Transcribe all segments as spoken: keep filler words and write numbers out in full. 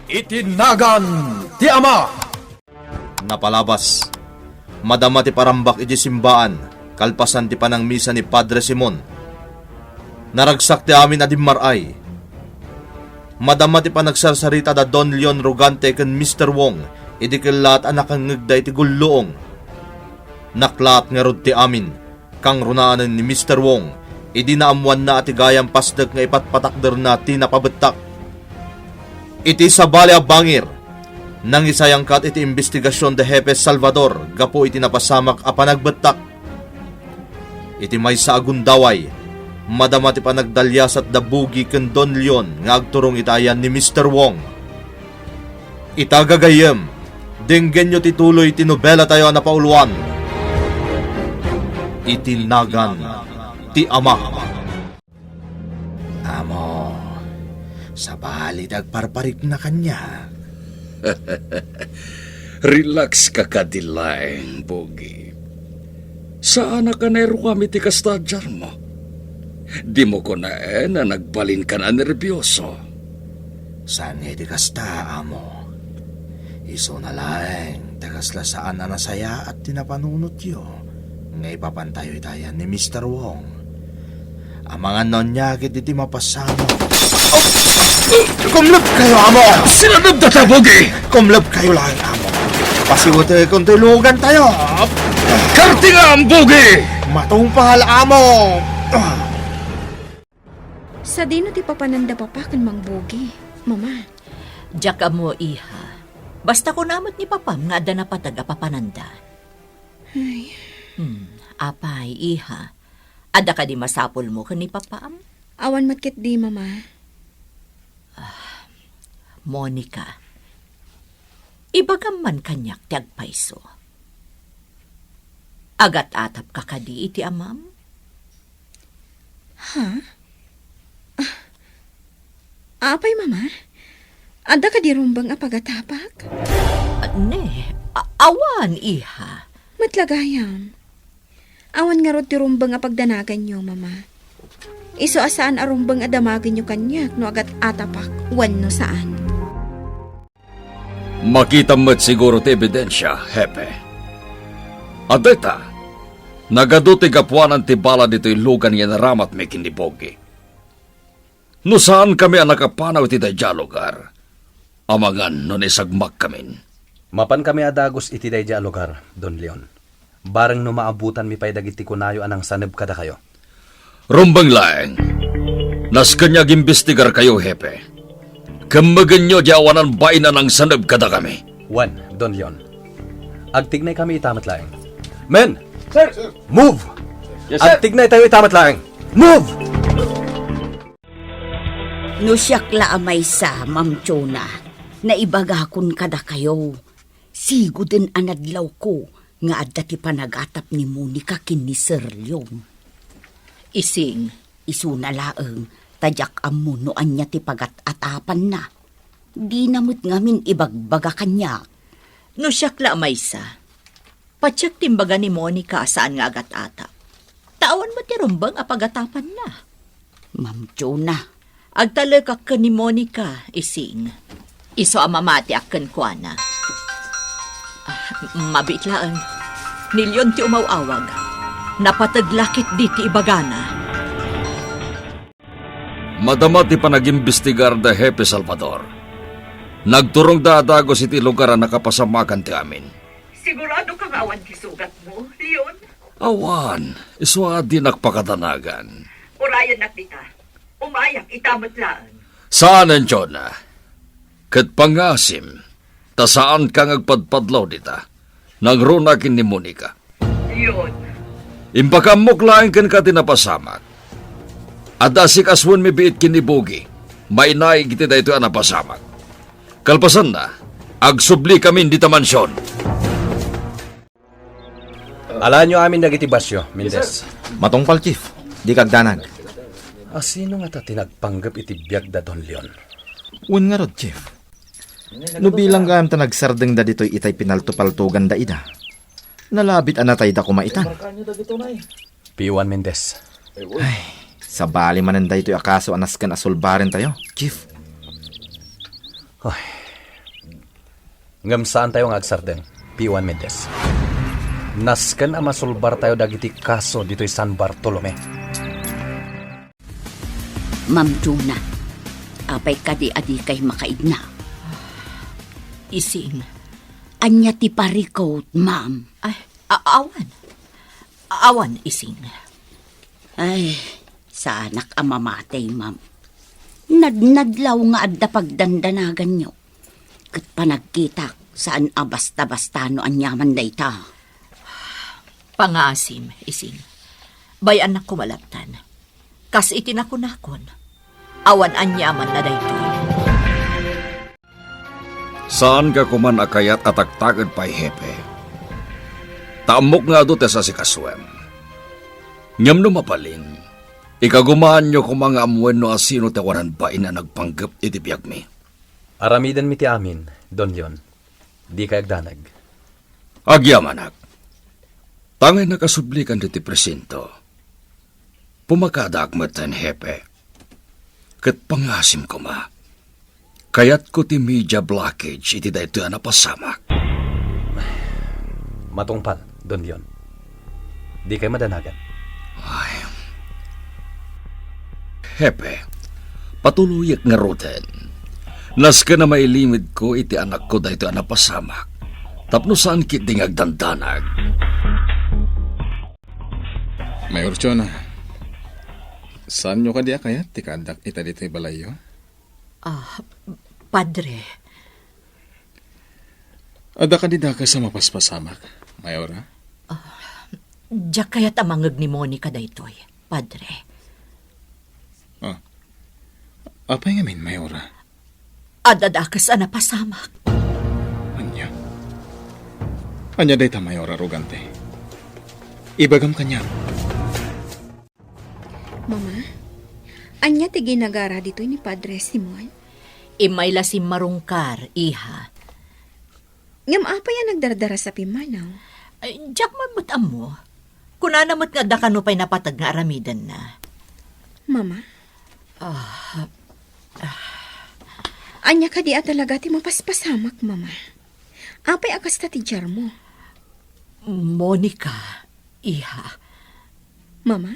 Iti nagan ti Ama. Napalabas, madama ti parambak iti simbaan, kalpasan ti panangmisa ni Padre Simon. Naragsak ti amin a dimmar-ay. Madama ti panagsarsarita da Don Leon Rogante ken Mister Wong idi kellaat a nakangngegda iti gulluong. Naklaat ngarud ti amin, kangrunaanen ni Mister Wong idi naammoanna a ti gayam pasdek nga ipatpatakderna ti napabettak. Iti sabali a bangir, nangisayangkat iti imbestigasion da Hepe Salvador gapu iti napasamak a panagbettak. Iti maysa a gundaway, madama ti panagdaliasat da Bugi ken Don Leon nga agturong iti ayan ni Mister Wong. Ita gagayyem, denggenyo ti tuloy ti nobelatayo a napauluan, Iti Nagan ti Ama. Amo, sabali ti agparparikna kaniak. Relax ka kadi laeng, Bugi. Saanak a nairukam iti kasta a diarmo. Dimo kunaen a nagbalinkan a nerbioso. Saan nga iti kasta, amo. Isuna laeng ta kasla saan a nasayaat ti napanunotyo nga ipapantayo iti ayan ni Mister Wong. Amangan no ania ketdi ti mapasamak. Kumleb kayo, amo! Sinadabda ta, Bugi! Kumleb kayo laeng, amo. Pasiwetekon toy lugantayo. Kartingam, Bugi! Matungpal, amo! Sadino ti papananda papa ken Mang Bugi, Mama? Diak ammo, iha. Basta kuna met ni papam nga adda napateg a papananda. Ay. Hmm, apay, iha. Adda kadi masapulmo ken ni papam? Awan met ketdi, Mama. Ah, Monica, ibagam man kaniak ti agpayso. Agat-atapka kadi iti amam? Ha? Ah, apay, Mama? Adda kadi rumbeng a pagatapak? Ah, ne, a-, awan, iha. Met la gayam. Awan ngarud ti rumbeng a pagdanaganyo, Mama. Isu a saan a rumbeng a damagenyo kaniak no agat-atapak wenno saan. Makitam met siguro ti ebidensia, Hepe. Adda ita, nagadu ti gapuanan ti bala ditoy lugan nga inaramatmi ken ni Bugi. No saankami a nakapanaw iti daydiay a lugar, amangan no naisagmakkamin. Mapankami a dagus iti daydiay a lugar, Don Leon. Bareng no maabutanmi pay dagiti kunayo a nangsaneb kadakayo. Rumbeng laeng. Nasken nga agimbestigarkayo, Hepe. Kemmegenyo di awanan bain a nangsaneb kadakami. Wen, Don Leon. Agtignaykami ita met laeng. Men! Sir! Move! Yes, sir! Agtignaytayo ita met laeng. Move! No siak la a maysa, Ma'am Chona, naibagakon kadakayo, siguden a nadlawko nga adda ti panagatap ni Monica ken ni Sir Leon. Ising. Isuna laeng, ta diak ammo no ania ti pagat-atapanna. Dina met ngamin ibagbaga kaniak. No siak la a maysa, patiek ti imbaga ni Monica a saan nga agat-atap. Ta awan met ti rumbeng a pagatapanna. Ma'am Chona. Agtalekak ken ni Monica, Ising. Isu a mamatiak kenkuana. Ah, mabiit laeng. Ni Leon ti umaw-awag. Napateg la ketdi ti ibagana. Madama ti panagimbestigar da Hepe Salvador. Nagturongda a dagus iti lugar a nakapasamakan ti amin. Sigurado ka nga awan ti sugatmo, Leon? Awan, isu a dinak pakadanagan. Urayennak dita. Umayak ita met laeng. Saanen, Chona. Ket pangngasim, ta saanka nga agpadpadlaw dita. Nangruna ken ni Monica. Leon. Impakaammo laeng kenka ti napasamak. Adda asikasuenmi biit ken ni Bugi. Mainaig iti daytoy a napasamak. Kalpasanna, agsubli kamin dita mansion. Alaenyo amin dagiti basyo, Mendez. Matungpal, Chief. Dika agdanag. A, sino ngata ti nagpanggep iti biag da Don Leon? Wen ngarud, Chief. No bilang gayam ta nagsardengda ditoy itay pinaltopaltoganda ida, nalabit a natayda koma itan. Piwan Mendez. Ay, sabali manen daytoy a kaso a nasken a sulbarentayo, Chief. Ay, Ngem saantayo nga agsardeng, P one Mendez. Nasken a masulbartayo dagiti kaso ditoy San Bartolome. Ma'am Juna, apay kadi a dikay makaidna? Ising. Ania ti parikut, ma'am? Ay, a-, awan. Awan, Ising. Ay, saanak a mamatay, ma'am. Nadnadlaw nga adda pagdandanaganyo. Ket panagkitak, saan a basta-basta no aniaman dayta. Pangaasim, Ising. Bay-annak koma lattan. Kas iti nakunakon, awan aniamanna daytoy. Saanka koman a kayat a taktaked pay, Hepe. Ta ammok nga adu ti sasikasoem. Ngem no mabalin, ikagumaanyo koma nga ammoen no asino ti awanan bain a nagpanggep iti biagmi. Aramidenmi ti amin, Don Leon. Dikay agdanag. Agyamanak. Tangay nakasublikan ditoy presinto. Pumakadak metten, Hepe. Ket pangaasim koma. Kayatko ti media blockage iti daytoy a napasamak. Matungpal, Don Leon. Dikay madanagan. Ay. Hepe, patuloyek ngaruden. Nasken a mailimedko iti anakko daytoy a napasamak. Tapno saan ketdi nga agdandanag. Mayor Chona, saanyo kadi a kayat ti kaaddak ita ditoy balayyo? Ah, Padre. Adda kadi dakes a mapaspasamak, Mayora? Ah, diak kayat a mangngeg ni Monica daytoy, Padre. Ah, apay ngamin, Mayora? Adda dakes a napasamak. Ania? Ania dayta, Mayora Rogante? Ibagam kaniak. Mama, ania ti ginagara ditoy ni Padre Simon? Immay la simmarungkar, iha. Ngem apay a nagdardarasap immanaw? Ay, diak man met ammo. Kunana met nga adda kano pay napateg nga aramidenna. Mama? Ah. Ania kadi a talaga ti mapaspasamak, Mama? Apay a kasta ti diarmo? Monica, iha. Mama,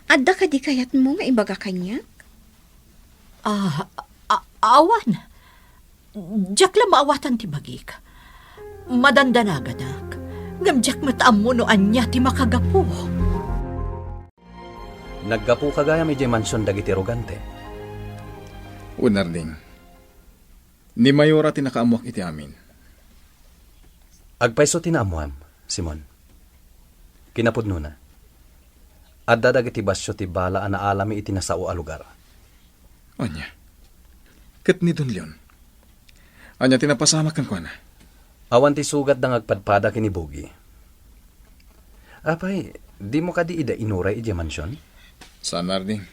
adda kadi kayatmo nga ibaga kaniak? Ah, a-, awan. Diak la maawatan ti bagik. Madandanaganak, ngem diak met ammo no ania ti makagapu. Naggapuka gayam idiay mansion dagiti Rogante? Wen, Arling. Ni Mayora ti nakaammuak iti amin. Agpayso ti naammuam, Simon. Kinapudnona, adda dagiti basio ti bala a naalami iti nasao a lugar. Ania? Ket ni Don Leon? Ania ti napasamak kenkuana? Awan ti sugatda nga agpadpada ken ni Bogi. Apay, dimo kadi ida inuray idiay mansion? Saan, Arling.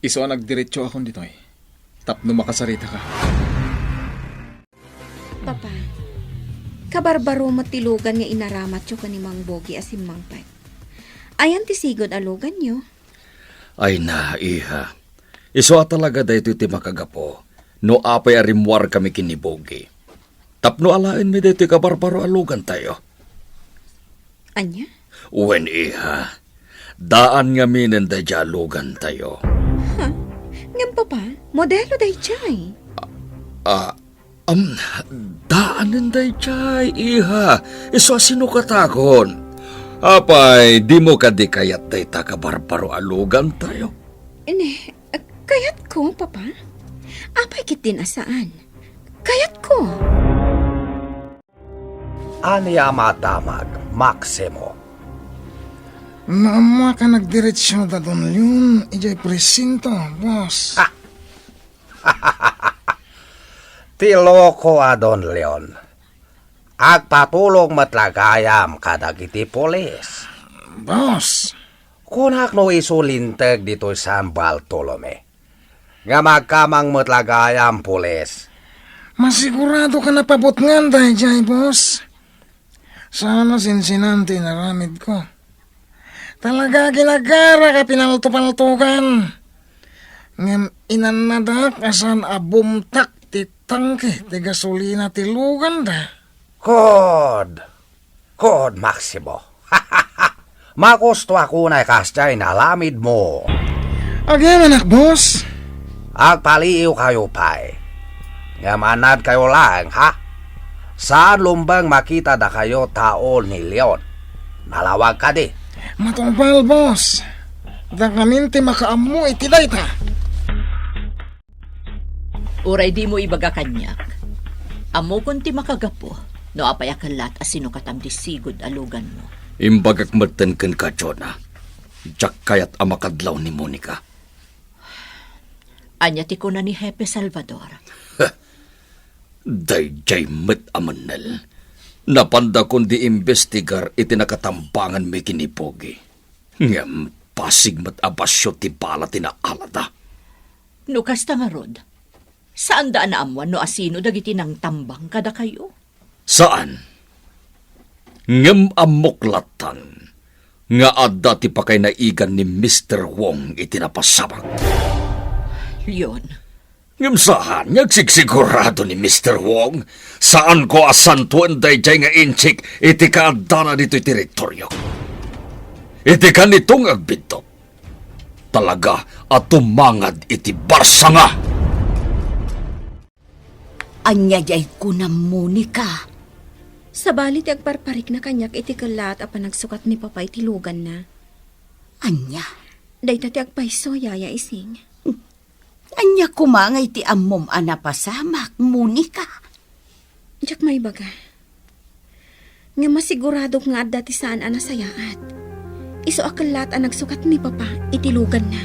Isu a nagdiretsoakon ditoy tapno makasaritaka. Papa, kabarbaro met ti lugan nga inaramatyo ken ni Mang Bogi a simmangpet. Ayan ti sigud a luganyo? Ay na, iha. Isu a talaga daytoy ti makagapu no apay a rimmuarkami ken ni Bogi. Tapno alaenmi daytoy kabarbaro a lugantayo. Ania? Wen, iha. Daan ngaminen daydiay a lugantayo. Ha? Ngem, Papa, modelo daydiay. Ah, um, daanen daydiay, iha. Isu a sinukatakon. Apay, dimo kadi kayat dayta kabarbaro a lugantayo? Ne, kayatko, Papa. Apay ketdin a saan? Kayatko. Ania a madamag, Maximo? Naammuak a nagdiretso da Don Leon idiay presinto, boss. Ha! Ti loko a Don Leon. Agpatulong met la gayam kadagiti pulis. Boss. Kunak no isu linteg ditoy San Bartolome. Nga magkamang met la gayam, pulis. Masigurado ka napabutngan daydiay, boss. Saan a sinsinan ti inaramidko. Talaga ginagara ka pinalto-paltokan. Ngem inannadak a saan a bumtak ti tangke ti gasolina ti luganda. Kud, kud, Maximo. Makustoak unay kasdiay inalamidmo. Agyamanak, boss. Agpaliiwkayo pay. Ngem annadkayo laeng, ha? Saan lumbeng makita dakayo tao ni Leon. Nalawag kadi? Matungpal, boss. Dakamin ti makaammo iti dayta. Uray dimo ibaga kaniak, ammokon ti makagapu no apay a kellat a sinukatam ti sigud a luganmo. Imbagak metten kenka, Jonah. Diak kayat a makadlaw ni Monica. Ania ti kuna ni Hepe Salvador? Daydiay met a mennel. Napandakon ti imbestigar iti nakatambanganmi ken ni Pogi. Ngem pasig met a basio ti bala ti naalada. No kasta ngarud, saanda a naammuan no asino dagiti nangtambang kadakayo? Saan. Ngem ammok lattan nga adda ti pakainaigan ni Mister Wong iti napasamak. Leon. Ngem saan nga agsigsigurado ni Mister Wong. Saanko a santoen daydiay nga inchik iti kaaddana ditoy teritoriok. Iti kanito nga agbiddut, talaga a tumangad iti barsanga. Ania diay kunam, Monica? Sabali ti agparparikna kaniak iti kellat a panagsukat ni Papa iti luganna. Ania? Dayta ti agpayso, Yaya Ising. Ania koma nga iti ammom a napasamak, Monica? Diak maibaga. Ngem masiguradok nga adda ti saan a nasayaat. Isu a kellat a nagsukat ni Papa iti luganna.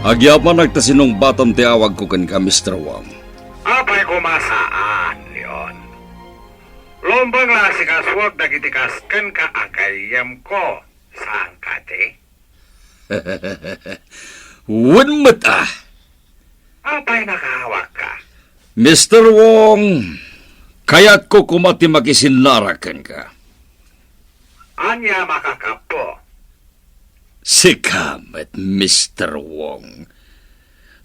Agyamanak ta sinungbatam ti awagko kenka, Mister Wong. Apay koma saan, Leon? Lumbeng la a sikasuak dagiti kas kenka a gayyemko, saan kadi? Wen met a. Apay nakaawagka? Mister Wong, kayatko koma ti makisinnara kenka. Ania makakapo? Sika met, Mister Wong.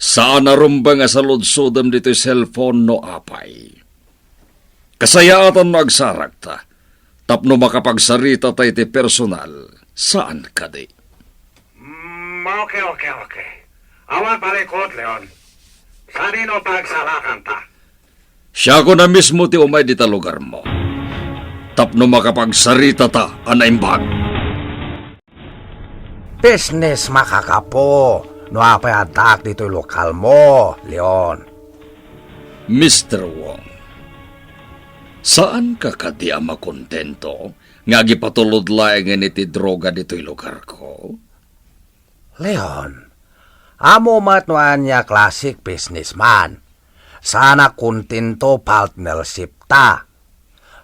Saan a rumbeng a saludsodem ditoy cellphone no apay. Kasayaatan no agsarakta tapno makapagsaritata iti personal, saan kadi? Mm, okay, okay, okay. Awan palikot, Leon. Sadino pagsalakanta? Siakon a mismo ti umay dita lugarmo tapno makapagsaritata a naimbag. Business makakapo no apay addaak ditoy lokalmo, Leon. Mister Wong, saanka kadi a makontento nga agipatulod laengen iti droga ditoy lugarko? Leon, ammo met no ania klasik businessman. Saan a kontento partnership ta.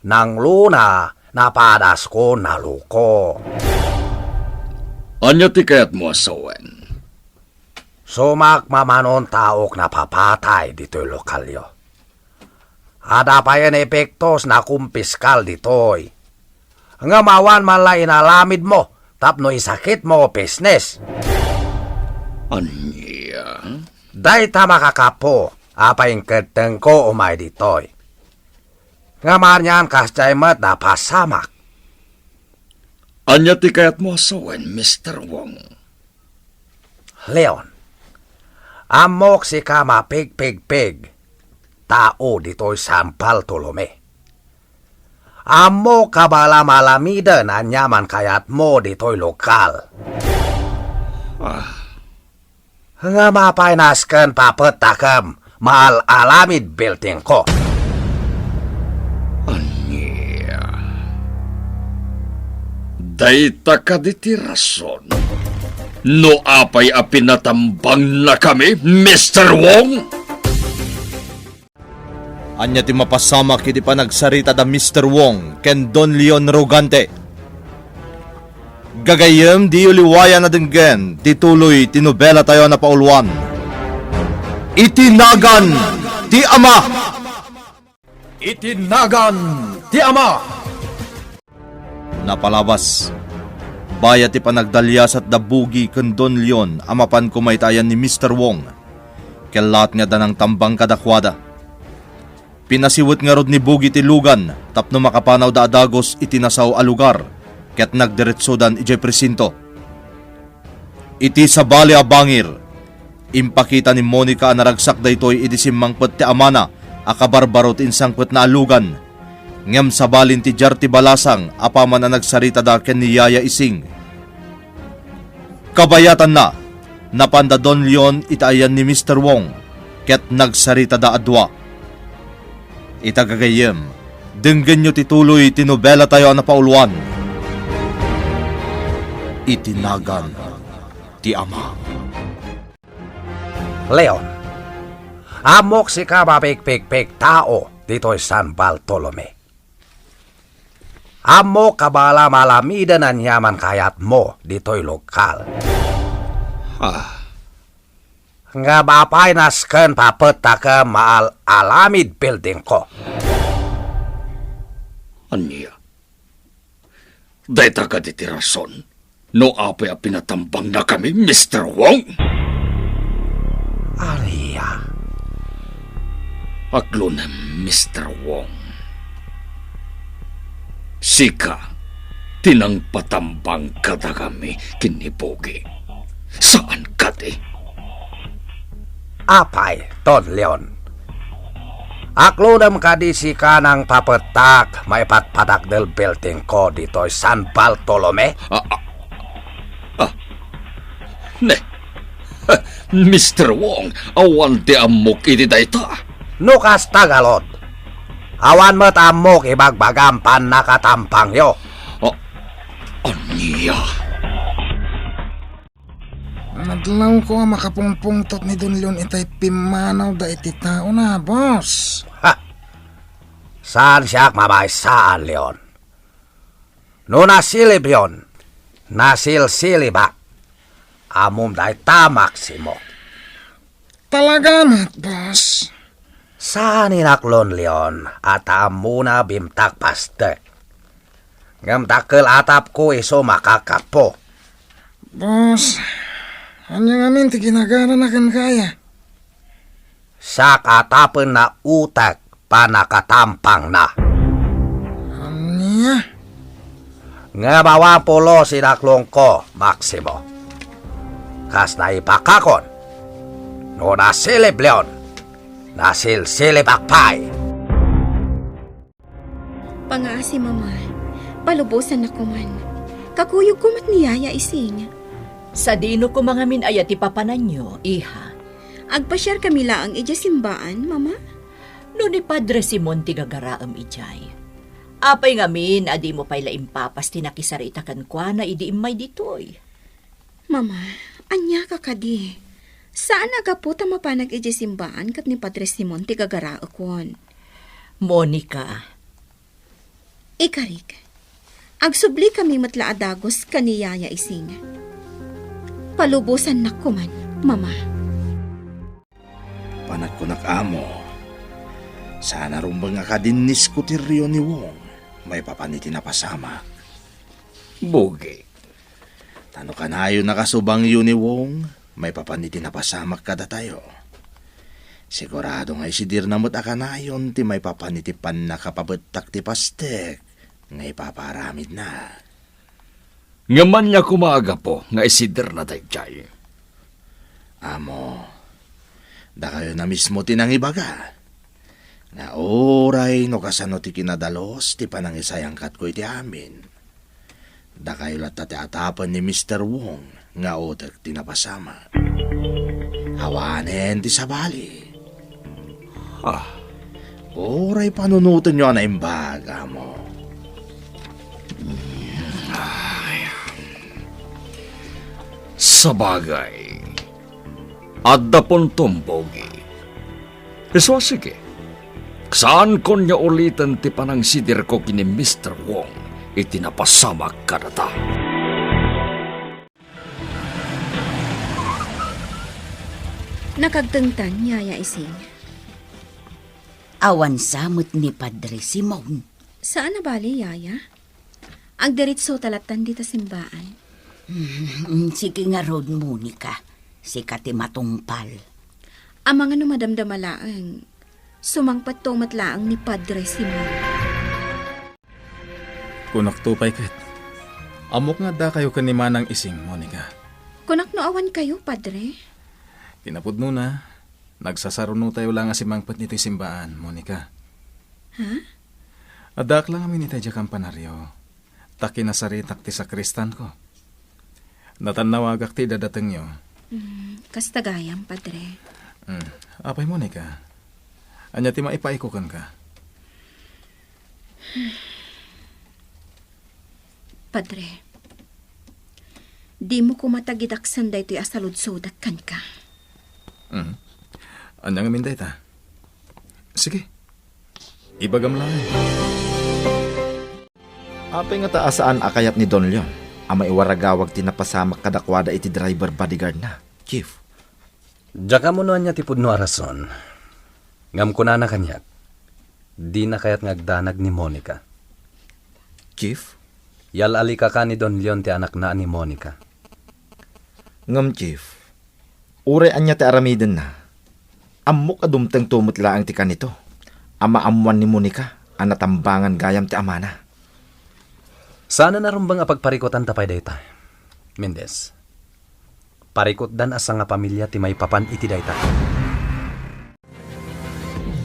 Nangluna, napadasko, naluko. Ania ti kayatmo a sawen? Sumak mamanon taok napapatay ditoy lokalyo. Adda payen epektos nakumpiskal ditoy. Ngem awan man la inalamidmo tapno isakitmo business. Ania? Dayta makakapo a painkeddengko umay ditoy. Ngem anian kasdiay met napasamak. Ania ti kayatmo a sawen, Mister Wong? Leon, ammok sika mapigpigpig tao ditoy San Bartolome. Ammok a bala malamiden aniaman kayatmo ditoy lokal. Ah. Nga mapaynas ken papettakem maal-alamid buildingko. Ania? Dayta kadi ti rason no apay a pinatambangnakami, Mister Wong? Ania ti mapasamak iti panagsarita da Mister Wong ken Don Leon Rogante? Gagayyem, diyo liwayan a denggen ti tuloy ti nobelatayo a napauluan, Iti Nagan ti Ama. Iti Nagan ti Ama. Napalabas, bayat ti panagdaliasat da Bugi ken Don Leon a mapan koma iti ayan ni Mister Wong, Kellaat nga adda nangtambang kadakuada. Pinasiwet ngarud ni Bugi ti lugan tapno makapanawda a dagus iti nasaw a lugar, ket nagdiretsodan idiay presinto. Iti sabali a bangir, impakita ni Monica a naragsak daytoy idi simmangpet ti amana a kabarbaro ti insangpetna a lugan, ngem sabalin ti diar ti balasang apaman a nagsaritada ken ni Yaya Ising. Kabayatanna, napanda Don Leon iti ayan ni Mister Wong, ket nagsaritada a dua. Ita gagayyem, denggenyo ti tuloy ti nobelatayo a napauluan, Iti Nagan ti Ama. Leon, ammok sika mapigpigpigtao ditoy San Bartolome. Ammok a malam-alamiden aniaman kayatmo ditoy lokal. Ah. Ngem apay nasken papettakem maal-alamid buildingko? Ania? Dayta kadi ti rason no apay a pinatambangnakami, Mister Wong? Ania? Aglunem, Mister Wong. Sika ti nangpatambang kadakami ken ni Bugi. Saan kadi? Apay, Don Leon? Aglunem kadi sika nangpapettak maipadpadakdel buildingko ditoy San Bartolome? Ah, ah, ah. Ne, Mister Wong, awan ti ammok iti dayta. No kasta, ngarud, awan met ammok ibagbagam pannakatambangyo. Ah, ania? Madlawko a makapungpungtot ni Don Leon itay pimmanawda iti taona, boss. Ha! Saan siak mamaysaan, Leon? No nasilibyon, nasilsilibak. Ammom dayta, Maximo. Talaga met, boss. Saan inaklon, Leon, a ta ammona bimtak pastek. Ngem dakkel atapko isu makakappo. Boss, ania ngamin ti ginagarana kenka aya? Siak a tapenna utek pannakatambangna. Ania? Ngem awan pulos inaklonko, Maximo. Kas naibakakon, no nasilib Leon, nasilsilibak pay. Pangaasi, Mama. Palubosannak koman. Kakuyogko met ni Yaya Ising. Sadino koma ngamin aya ti papananyo, iha? Agpasiarkami laeng idiay simbaan, Mama. No ni Padre Simon ti gagaraem idiay, apay ngamin a dimo pay la impapas ti nakisarita kenkuana idi immay ditoy? Mama, ania ka kadi? Saan a gapu ta mapanak idiay simbaan ket ni Padre Simon ti gagaraekon. Monica. Ikarik, agsublikami met la a dagus ken ni Yaya Ising. Palubosannak koman, Mama. Panagkunak, Amo, saan a rumbeng a kadin ni Scooterio ni Wong maipapan iti napasamak. Bugi. Ta no kanayon a kasubangyo ni Wong maipapan iti napasamak kadatayo, sigurado nga isidirna met a kanayon ti maipapan iti pannakapabettak ti pastek nga ipapaaramidna. Ngem ania koma a gapu nga isidirna daydiay? Amo, dakayo na mismo ti nangibaga nga uray no kasano ti kinadalus ti panangisayangkatko iti amin, dakayo latta ti atapen ni Mister Wong nga utek ti napasamak. Awanen ti sabali. Ah. Uray panunotenyo a naimbag, Amo. Ay. Sabagay, adda puntom, Bugi. Isu a sige, saanko nga uliten ti panangsidirko ken ni Mister Wong iti napasamak kadata. Nakagtengtan, Yaya Ising. Awan sa met ni Padre Simon. Saan a bale, Yaya. Agdiritso ta lattan dita simbaan. Mm, sige ngarud, Monica. Sika ti matungpal. Amangan no madamdama laeng, sumangpetto met laeng ni Padre Simon. Kunakto pay ket, ammok nga addakayo ken ni Manang Ising, Monica. Kunak no awan kayo, Padre. Kinapudnona, nagsasarunotayo la nga simangpet ditoy simbaan, Monica. Ha? Addaak la ngamin ita idiay kampanaryo, ta kinasaritak ti sakristanko. Natannawagak ti idadatengyo. Mm, kasta gayam, Padre. Mm. Apay, Monica, ania ti maipaayko kenka? Padre, dimo koma tagidaksen daytoy a saludsodak kenka. Mm. Ania ngamin dayta? Sige, ibagam laeng. Apay ngata a saan a kayat ni Don Leon a maiwaragawag ti napasamak kadakuada iti driver bodyguardna, Chief? Diak ammo no ania ti pudno a rason. Ngem kunana kaniak, dina kayat nga agdanag ni Monica. Chief? Yal-alikaka ni Don Leon ti anakna a ni Monica. Ngem, Chief, uray ania ti aramidenna, ammok a dumtengto met laeng ti kanito a maammoan ni Monica a natambangan gayam ti amana. Saanen a rumbeng a pagparikutanta pay dayta, Mendez. Parikutdan a sangapamilia ti maipapan iti dayta.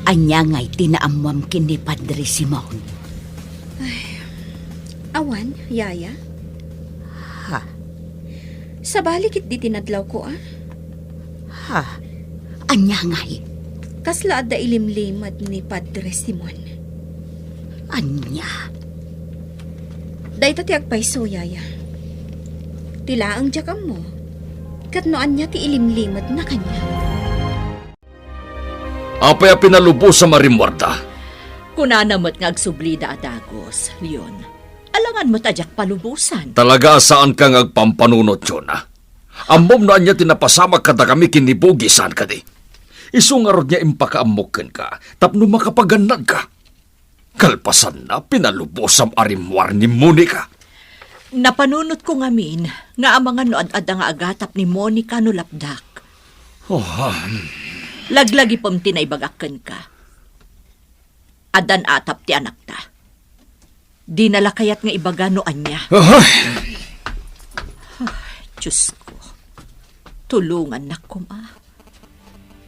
Ania ngay ti naammoam ken ni Padre Simon? Ay, awan, Yaya. Ha? Sabali ketdi ti nadlawko, a? Ha? Ania ngay? Kasla adda ilimlimed ni Padre Simon. Ania? Dayta ti agpayso, Yaya. Ti laeng diak ammo, ket no ania ti ilimlimedna kaniak. Apay a pinalubosam a rimmuarda? Kunana met nga agsublida a dagus, Leon. Alangan met a diak palubosan. Talaga a saanka nga agpampanunot, Jonah. Ammom no ania ti napasamak kadakami ken ni Boogie, saan kadi? Isu ngarud nga impakaammok kenka tapno makapagannadka. Kalpasanna, pinalubosam a rimmuar ni Monica. Napanunotko ngamin nga amangan no ad-adda nga agatap ni Monica no lapdak. Oh, ah. Laglagipem ti naibagak kenka. Addan atap ti anakta. Dina la kayat nga ibaga no ania. Ah. Ay, Diosko. Tulongannak koma.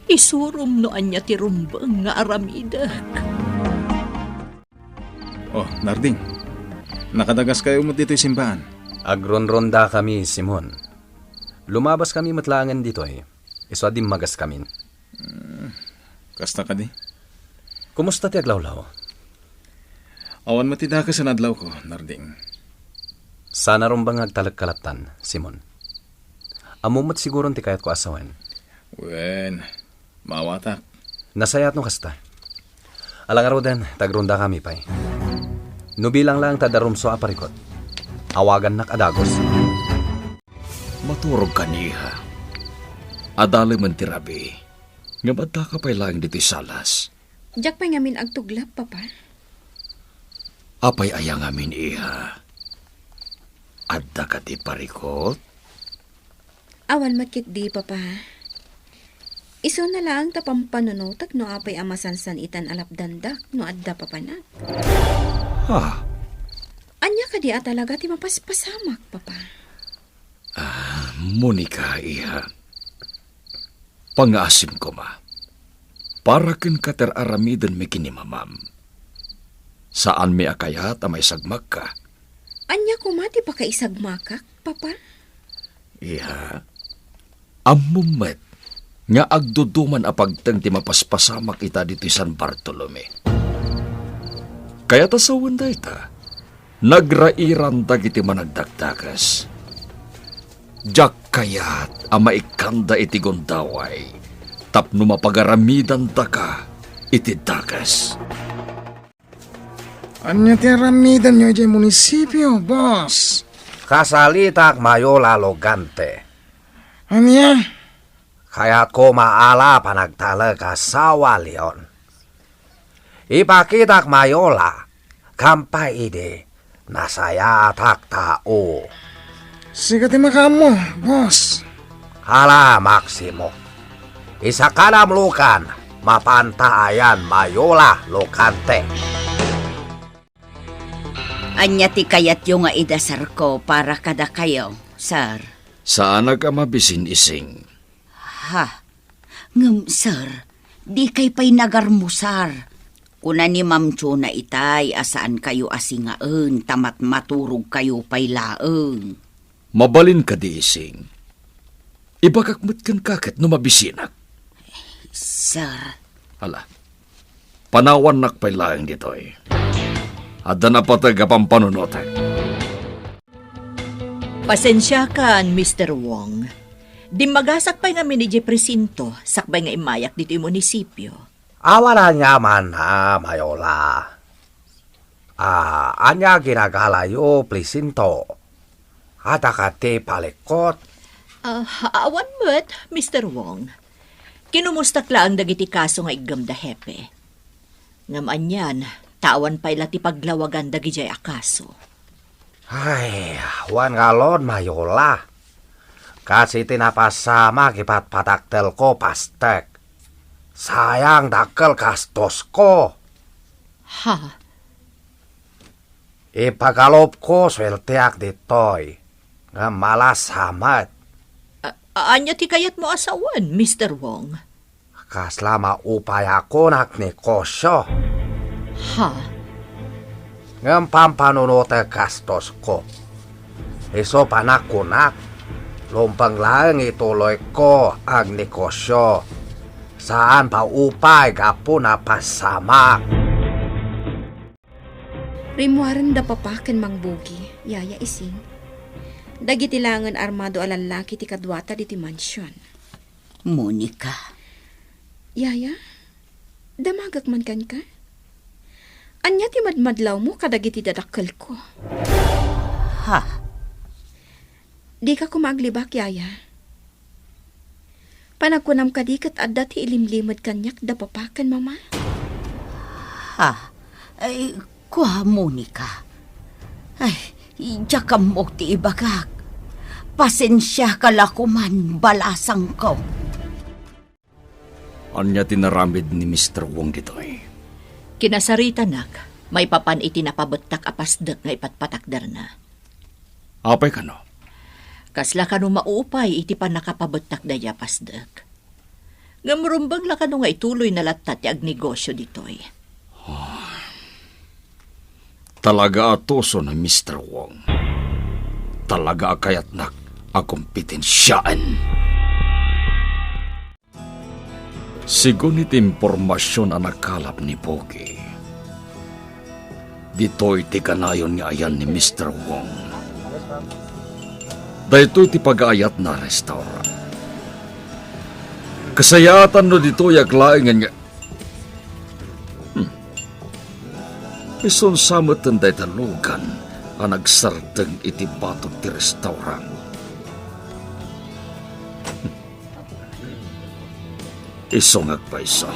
Isurom no ania ti rumbeng nga aramidek. Oh, Narding. Nakadagaskayo met ditoy simbaan. Agronrondakami, Simon. Lumabaskami met laengen ditoy. Isu a dimmagaskamin. Hmm, kasta kadi? Kumusta ti aglawlaw? Awan met ti dakes a nadlawko, Narding. Saan a rumbeng nga agtalekka lattan, Simon. Ammom met siguron ti kayatko a sawen. Wen, maawatak. Nasayaat no kasta. Ala ngaruden, ta agrondakami pay. No bilang laeng ta adda rumsua a parikut, awagannak a dagus. Maturogkan, iha. Adalemen ti rabii, ngem addaka pay laeng ditoy salas. Diak pay ngamin agtuglap, Papa. Apay aya ngamin, iha? Adda kadi parikut? Awan met ketdi, Papa. Isuna laeng ta pampanunotek no apay a masansan-itan a lapdandak no adda papanak. Ha? Ania kadi a talaga ti mapaspasamak, Papa? Ah, Monica, iha. Pangngaasim koma. Para kenka ti ar-aramidenmi ken ni mamam. Saanmi a kayat a maisagmakka. Ania koma ti pakaisagmakak, Papa? Iha, ammom met nga agduduman a pagteng ti mapaspasamak ita ditoy San Bartolome. Kayat a sawen dayta, nagrairan dagiti managdakdakes. Diak kayat a maikkanda iti gundaway tapno mapagaramidantaka iti dakes. Ania ti aramidenyo idiay munisipio, boss? Kasalitak mayola, Logante. Ania? Kayatko maala panagtalek a sawa, Leon. Ipakitak mayola, kampay idi, nasayaatak tao. Sika ti makaammo, boss. Hala, Maximo. Isakana Lukan, mapanta ayan Mayola Lukante. Ania ti kayatyo nga idasarko para kadakayo, sir? Saanak a mabisin, Ising. Ha? Ngem, sir, dikay pay nagarmusar. Kuna ni Ma'am Chona itay a saankayo a singaen ta matmaturogkayo pay laeng. Mabalin kadi, Ising? Ibagak met kenka ket no mabisinak. Sir. Hala, panawannak pay laeng ditoy. Adda napateg a pampanunotek. Pasensiakan, Mister Wong. Dimmagasak pay ngamin idiay presinto, sakbay nga immayak ditoy munisipio. Awan aniaman a Mayola. Ah, ania ginagalayo, presinto? Adda kadi palikkut? Ah, awan met, Mister Wong. Kinumustak laeng dagiti kaso nga iggem da Hepe. Ngem anian, ta awan pay la ti paglawagan dagidiay a kaso. Ay, awan ngarud, Mayola. Kas iti napasamak ipatpatakdelko, pastek. Sayang dakkel gastosko. Ha? Ipagalupko, suerteak ditoy. Ngem malasa met. A-, ania ti kayatmo a sawen, Mister Wong? Kasla maupayakon a agnegosio. Ha? Ngem pampanunotek gastosko. Isu panagkunak, lumpeng laeng ituloyko a agnegosio. Saan paupay gapu napasamak. Rimmuaren da Papa ken Mang Bogi, Yaya Ising. Dagiti laengen armado a lallaki ti kaduata ditoy mansion. Monica. Yaya, damagek man kenka? Ania ti madmadlawmo kadagiti dadakkelko? Ha? Dika koma aglibak, Yaya. Panagkunam kadi ket adda ti ilimlimed kaniak da Papa ken Mama? Ha? Ay, kua, Monica. Ay, diak ammok ti ibagak. Pasensiaka la koman, balasangko. Ania ti naramid ni Mister Wong ditoy? Kinasaritanak, maipapan iti napabettak a pasdek nga ipatpatakderna. Apay kano? Kasla kano maupay iti pannakapabettak daydi a pasdek. Ngem rumbeng la kano nga ituloyna latta ti agnegosio ditoy. Talaga a tuso ni Mister Wong. Talaga a kayatnak a kompetensiaen. Segun iti impormasion a nakalap ni Pogi, ditoy ti kanayon nga ayan ni Mister Wong. Daytoy ti pagaayatna a restaurant. Kasayaatan no ditoyak laengen nga, hmm. Isunsa metten dayta lugan a nagsardeng iti batok ti restaurant. Isu nga agpayso,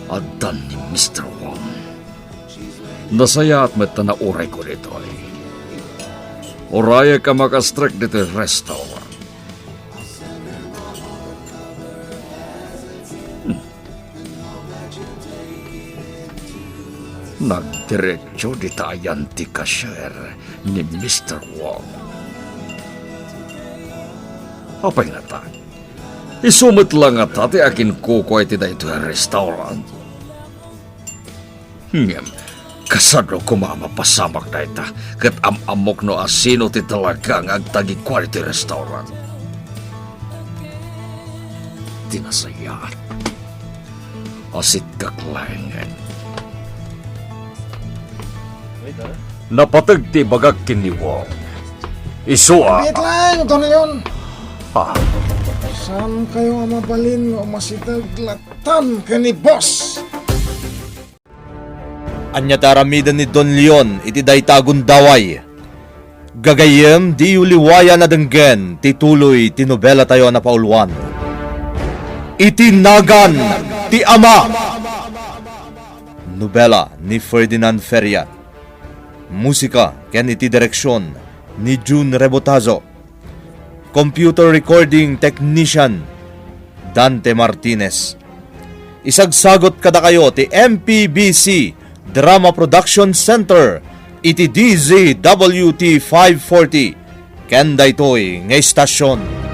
addan ni Mister Wong. Nasayaat met ta naurayko ditoy. Urayek a makastrek ditoy restaurant. Hmm. Nagdiretso dita ayan ti cashier ni Mister Wong. Apay ngata? Isu met la ngata ti akinkukua iti daytoy a restaurant? Ngem, kasano koma a mapasamak dayta, ket am-ammok no asino ti talaga nga agtagikua iti restaurant? Ti nasayaat, asitkak laengen. Napateg ti ibagak ken ni Wong. Isu a Wait lang, Don Leon. Ah. Saan kayo a mabalin nga umasiteg latan ken ni Boss? Ania ti aramiden ni Don Leon iti dayta a gundaway? Gagayyem, diyo liwayan a denggen ti tuloy ti nobelatayo a napauluan, Iti Nagan ti Ama. Nobela ni Ferdinand Feria. Musika ken iti direksion ni Jun Rebotazo. Computer recording technician, Dante Martinez. Isagsagot kadakayo ti M P B C Drama Production Center iti D Z W T five forty. Ken daytoy nga istasyon.